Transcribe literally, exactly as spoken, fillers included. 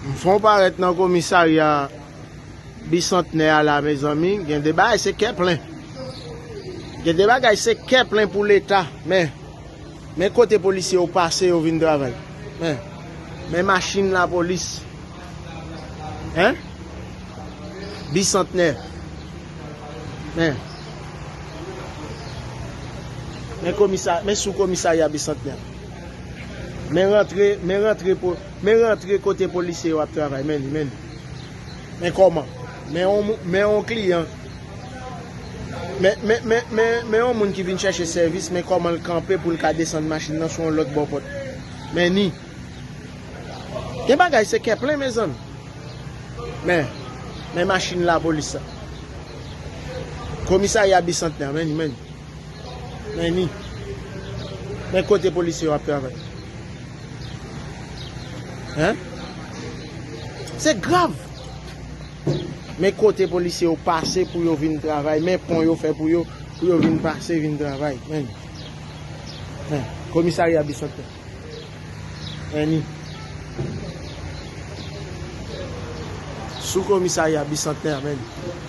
M fon parèt nan komisarya Bisantnè a la, mezanmi. Gen de bagay se kè plen. Gen de bagay se kè plen pou Leta. Men, men kote polisye yo pase, yo vin travay. Men, men machin lapolis. Hein? Bisantnè. Men, men komisa, men sou komisarya Bisantnè. Men rantre, men rantre po-, men rantre kote polisye yo ap travay. Men li, men li. Men kòman? Men yon mou-, men yon kliyan. Men, men, men, men, men yon moun ki vin chèche sèvis, men kòman l kanpe pou l ka desann machin nan sou yon lòt bò pòt. Men ni. Gen bagay se kè plen, mezanmi. Men, men machin lapolis sa. Komisarya Bisantnè, men ni, men ni. Men ni. Men kote polisye yo ap travay. Hein? Se grav. Men kote polisye yo pase pou yo vin travay. Men pon yo fè pou yo, pou yo vin pase, vin travay. Men ni. Men, komisarya Bisantnè. Men ni. Sou komisarya Bisantnè, men ni.